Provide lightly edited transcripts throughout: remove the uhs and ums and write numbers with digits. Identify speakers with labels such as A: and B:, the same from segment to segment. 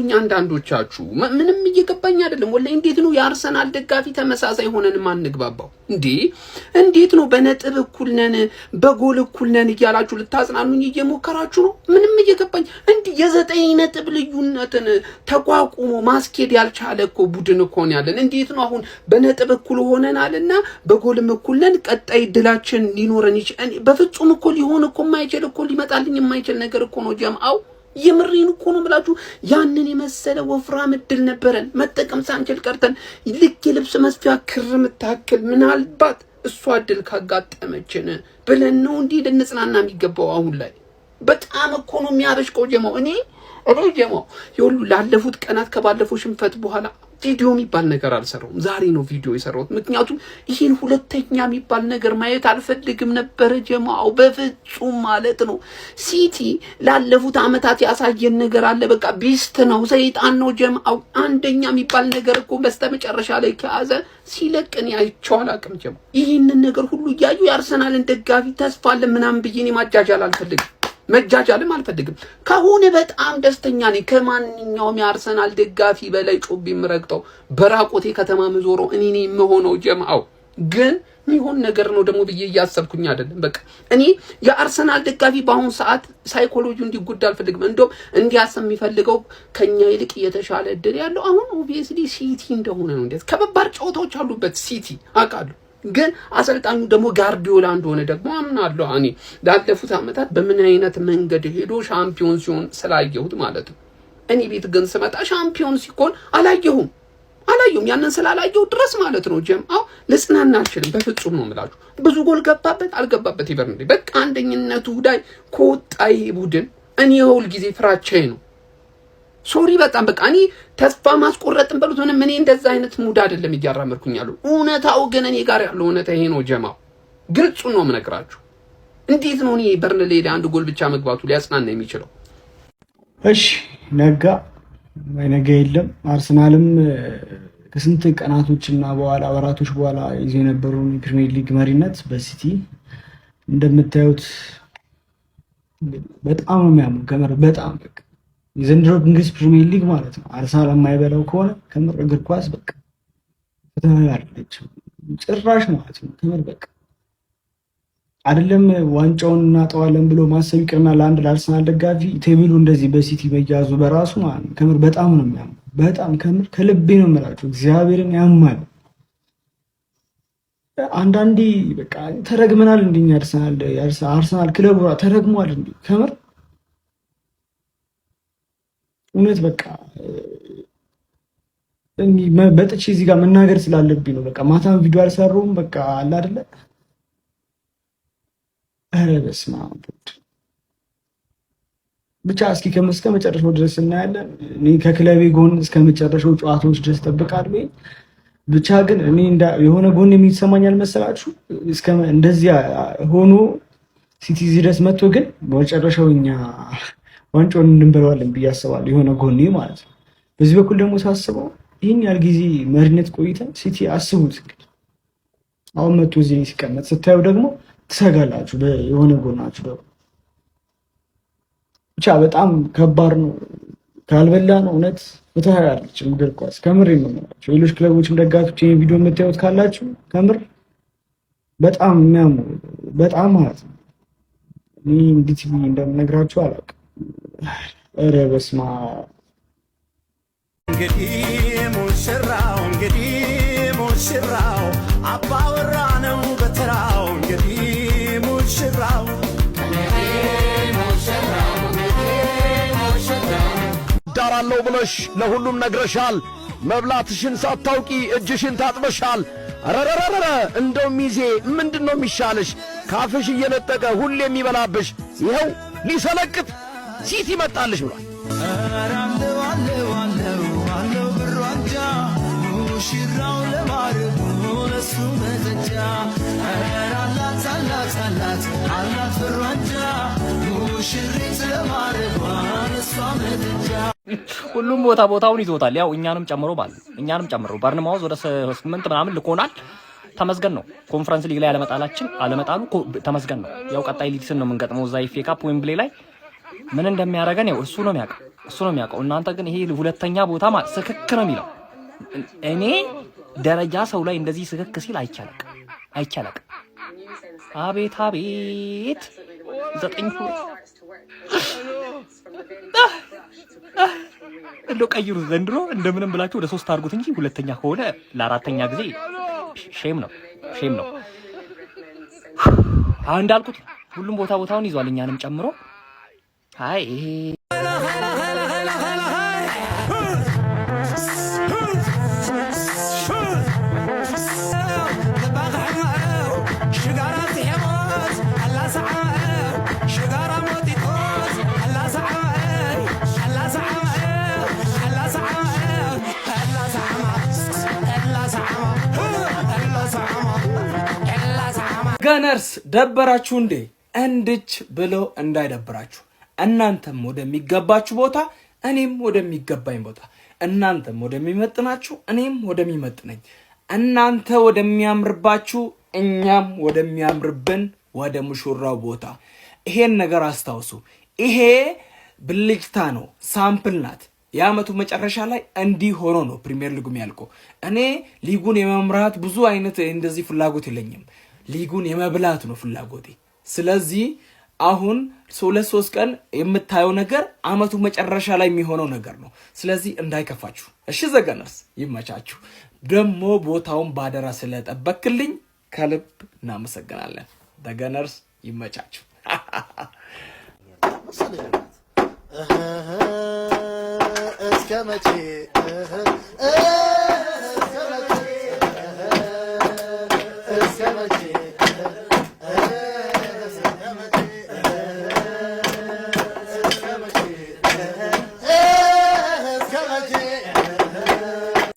A: የምትሉኝ አንዳንዶቻችሁ ምንም እየገባኝ አይደለም። ወላሂ እንዴት ነው የአርሰናል ደጋፊ ተመሳሳይ ሆነን ማንግባባው እንዴ? እንዴት ነው በነጥብ እኩል ነን፣ በጎል እኩል ነን እያላችሁ ልታጽናኑኝ እየሞከራችሁ ነው? ምንም እየገባኝ እንዲህ የ9 ነጥብ ልዩነትን ተቋቁሞ ማስኬድ ያልቻለ እኮ ቡድን እኮ ነው ያለን። እንዴት ነው አሁን በነጥብ እኩል ሆነናልና በጎልም እኩል ነን፣ ቀጣይ ድላችን ሊኖረን ይችላል? በፍጹም እኮ ሊሆን እኮ የማይችል፣ እኮ ሊመጣልኝ የማይችል ነገር እኮ ነው ጀምአው። የምሬን እኮ ነው የምላችሁ። ያንን የመሰለ ወፍራም እድል ነበረን፣ መጠቀም ሳንችል ቀርተን ልክ የልብስ መስፊያ ክር የምታክል ምናልባት እሷ እድል ካጋጠመችን ብለን ነው እንዲህ ልንጽናና የሚገባው። አሁን ላይ በጣም እኮ ነው የሚያበሽቀው ጀማው። እኔ ጀማው የሁሉ ላለፉት ቀናት ከባለፈው ሽንፈት በኋላ ቪዲዮ የሚባል ነገር አልሰራሁም። ዛሬ ነው ቪዲዮ የሰራሁት። ምክንያቱም ይህን ሁለተኛ የሚባል ነገር ማየት አልፈልግም ነበረ ጀማው፣ በፍጹም ማለት ነው። ሲቲ ላለፉት ዓመታት ያሳየን ነገር አለ። በቃ beast ነው፣ ሰይጣን ነው ጀማው። አንደኛ የሚባል ነገር እኮ በስተመጨረሻ ላይ ከያዘ ሲለቅን አይቼው አላውቅም ጀማው። ይህንን ነገር ሁሉ እያዩ የአርሰናልን ደጋፊ ተስፋ አለ ምናምን ብዬ እኔ ማጃጃል አልፈልግም፣ መጃጃልም አልፈልግም። ከሆነ በጣም ደስተኛ ነኝ። ከማንኛውም የአርሰናል ደጋፊ በላይ ጮቤ የምረግጠው፣ በራቆቴ ከተማ ምዞረው እኔ ነኝ የምሆነው። ጀማው ግን የሚሆን ነገር ነው ደግሞ ብዬ እያሰብኩኝ አይደለም። በቃ እኔ የአርሰናል ደጋፊ በአሁኑ ሰዓት ሳይኮሎጂ እንዲጎዳ አልፈልግም። እንደውም እንዲያስብ የሚፈልገው ከኛ ይልቅ የተሻለ እድል ያለው አሁን obviously ሲቲ እንደሆነ ነው። እንዴት ከባባድ ጨዋታዎች አሉበት ሲቲ አውቃለሁ። ግን አሰልጣኙ ደግሞ ጋርዲዮላ እንደሆነ ደግሞ አምናለሁ። እኔ ላለፉት ዓመታት በምን አይነት መንገድ ሄዶ ሻምፒዮን ሲሆን ስላየሁት ማለት ነው። እኔ ቤት ግን ስመጣ ሻምፒዮን ሲሆን አላየሁም አላየሁም። ያንን ስላላየሁ ድረስ ማለት ነው ጀምአው ልጽናና አልችልም። በፍጹም ነው የምላችሁ። ብዙ ጎል ገባበት አልገባበት ይበርንዴ በቃ አንደኝነቱ ላይ ከወጣ ይሄ ቡድን እኔ የሁል ጊዜ ፍራቻዬ ነው። Sorry፣ በጣም በቃ እኔ ተስፋ ማስቆረጥን በሉት ምንም እኔ እንደዛ አይነት mood አይደለም እያራመድኩኝ ያለው። እውነታው ግን እኔ ጋር ያለው እውነታ ይሄ ነው ጀማው፣ ግልጹን ነው የምነግራችሁ። እንዴት ነው እኔ በርንሌ ላይ አንድ ጎል ብቻ መግባቱ ሊያጽናና የሚችለው?
B: እሺ፣ ነጋ ነገ የለም። አርሰናልም ከስንት ቀናቶች እና በኋላ ወራቶች በኋላ ይዞ የነበረውን የፕሪሚየር ሊግ መሪነት በሲቲ እንደምታዩት በጣም ነው የሚያምሩ። ከምር በጣም በቃ የዘንድሮ እንግሊዝ ፕሪሚየር ሊግ ማለት ነው አርሰናል የማይበላው ከሆነ ከምር እግር ኳስ በቃ ፍትሃዊ አይደለችም ጭራሽ ማለት ነው። ከምር በቃ አይደለም ዋንጫውን እናጠዋለን ብሎ ማሰብ ይቅርና ለአንድ ለአርሰናል ደጋፊ table ኡ እንደዚህ በሲቲ መያዙ በራሱ ማለት ነው ከምር በጣም ነው የሚያምሩ። በጣም ከምር ከልቤ ነው የምላቸው። እግዚአብሔርን ያማል። አንዳንዴ በቃ ተረግመናል እንዲኛ አርሰናል ክለቡ ተረግሟል እንዲ ከምር እውነት በቃ በጥቼ እዚህ ጋር መናገር ስላለብኝ ነው። በቃ ማታም ቪዲዮ አልሰሩም። በቃ አለ አይደለ? ኧረ በስመ አብ። ብቻ እስኪ እስከ መጨረሻው ድረስ እናያለን። እኔ ከክለቤ ጎን እስከ መጨረሻው ጨዋታዎች ድረስ ጠብቃለሁ። ብቻ ግን እኔ የሆነ ጎን የሚሰማኝ አልመሰላችሁ? እስከ እንደዚያ ሆኖ ሲቲ እዚህ ድረስ መጥቶ ግን በመጨረሻው እኛ ዋንጫውን እንበለዋለን ብዬ አስባለሁ። የሆነ ጎኔ ማለት ነው። በዚህ በኩል ደግሞ ሳስበው ይህን ያህል ጊዜ መሪነት ቆይተን ሲቲ አስቡት እንግዲህ አሁን መጥቶ እዚህ ሲቀመጥ ስታዩ ደግሞ ትሰጋላችሁ። የሆነ ጎናችሁ ደግሞ ብቻ በጣም ከባድ ነው። ካልበላ ነው እውነት ፍትሃዊ አይደለችም እግር ኳስ። ከምር ነው የምላችሁ። ሌሎች ክለቦችም ደጋፊዎች ይህን ቪዲዮ የምታዩት ካላችሁ ከምር በጣም የሚያሙ በጣም ማለት ነው። እኔ እንዴት ብዬ እንደምነግራችሁ አላውቅም። ኧረ በስመ አብ።
C: እንግዲህ ሙሽራው፣ እንግዲህ ሙሽራው አባወራ ነው በተራው፣ እንግዲህ ሙሽራው።
D: ዳራለው ብለሽ ለሁሉም ነግረሻል። መብላትሽን ሳታውቂ እጅሽን ታጥበሻል። ረረረረ እንደው ሚዜ ምንድን ነው የሚሻልሽ? ካፍሽ እየነጠቀ ሁሌ የሚበላብሽ ይኸው ሊሰለቅጥ ሲቲ መጣልሽ ብሏል።
C: አለው አለው አለው አለው ብር ዋንጫ ሙሽራው ለማረጉ ለሱ መጠጫ። ኧረ አላት አላት አላት አላት ብር ዋንጫ ሙሽሪት ለማረጓ ለሷ መጠጫ።
E: ሁሉም ቦታ ቦታውን ይዞታል። ያው እኛንም ጨምሮ ማለት ነው። እኛንም ጨምሮ በርንማውዝ ወደ 8 ምናምን ልኮናል። ተመስገን ነው። ኮንፈረንስ ሊግ ላይ አለመጣላችን አለመጣሉ ተመስገን ነው። ያው ቀጣይ ሊድስን ነው የምንገጥመው እዛ ኤፍ ኤ ካፕ ዌምብሌ ላይ ምን እንደሚያደርገን ያው እሱ ነው የሚያውቀው። እሱ ነው የሚያውቀው። እናንተ ግን ይሄ ሁለተኛ ቦታ ስክክ ነው የሚለው። እኔ ደረጃ ሰው ላይ እንደዚህ ስክክ ሲል አይቻለቅ አይቻለቅ። አቤት አቤት፣ 9 እንደው ቀይሩት ዘንድሮ እንደምንም ብላችሁ ወደ 3 አድርጉት እንጂ ሁለተኛ ከሆነ ለአራተኛ ጊዜ shame ነው፣ shame ነው። እንዳልኩት ሁሉም ቦታ ቦታውን ይዟል እኛንም ጨምሮ። አይ ይሄ
F: Gunners ደበራችሁ እንዴ? እንድች ብሎ እንዳይደብራችሁ። እናንተም ወደሚገባችሁ ቦታ፣ እኔም ወደሚገባኝ ቦታ፣ እናንተም ወደሚመጥናችሁ፣ እኔም ወደሚመጥነኝ፣ እናንተ ወደሚያምርባችሁ፣ እኛም ወደሚያምርብን ወደ ሙሽራው ቦታ። ይሄን ነገር አስታውሱ። ይሄ ብልጭታ ነው፣ sample ናት። የአመቱ መጨረሻ ላይ እንዲህ ሆኖ ነው ፕሪሚየር ሊጉ የሚያልቀው። እኔ ሊጉን የመምራት ብዙ አይነት እንደዚህ ፍላጎት የለኝም። ሊጉን የመብላት ነው ፍላጎቴ። ስለዚህ አሁን 2-3 ቀን የምታየው ነገር አመቱ መጨረሻ ላይ የሚሆነው ነገር ነው። ስለዚህ እንዳይከፋችሁ እሺ። The Gunners ይመቻችሁ። ደግሞ ቦታውን ባደራ ስለጠበክልኝ ከልብ እናመሰግናለን። The Gunners ይመቻችሁ።
G: እስከ መቼ እስከ መቼ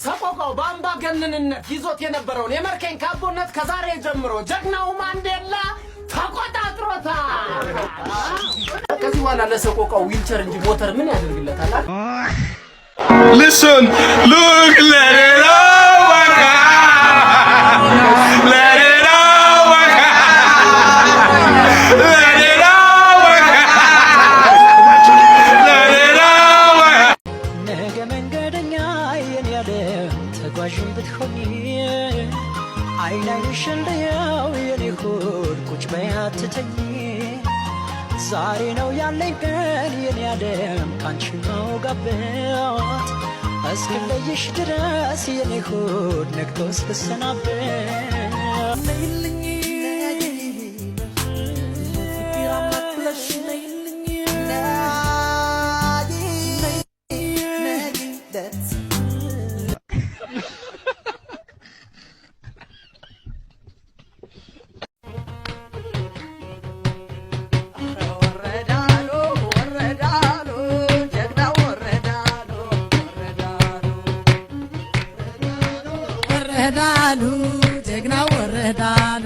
A: ሰቆቃው በአምባገነንነት ይዞት የነበረውን የመርከኝ ካቦነት ከዛሬ ጀምሮ ጀግናው ማንዴላ ተቆጣጥሮታል። ከዚህ በኋላ ለሰቆቃው ዊልቸር እንጂ ሞተር ምን ያደርግለታል?
H: Listen, look, let it all work out. Let it all work out. Let it all work out. Let it all work out.
I: ነገ መንገደኛ የኔ ዓለም ተጓዥም ብትሆኚ አይን አይንሽን ልየው የኔ ሆድ ቁጭ በይ አትተኚ። ዛሬ ነው ያለኝ ቀን የኔ ዓለም ካንቺ ማውጋበት እስክለይሽ ድረስ የኔ ሆድ ነግቶ እስክሰናበት።
C: ነይልኝ ፍቅር አምላክ ብለሽ ነይልኝ። ወረዳሉ ወረዳሉ ጀግና ወረዳሉ ወረዳሉ ጀግና ወረዳሉ።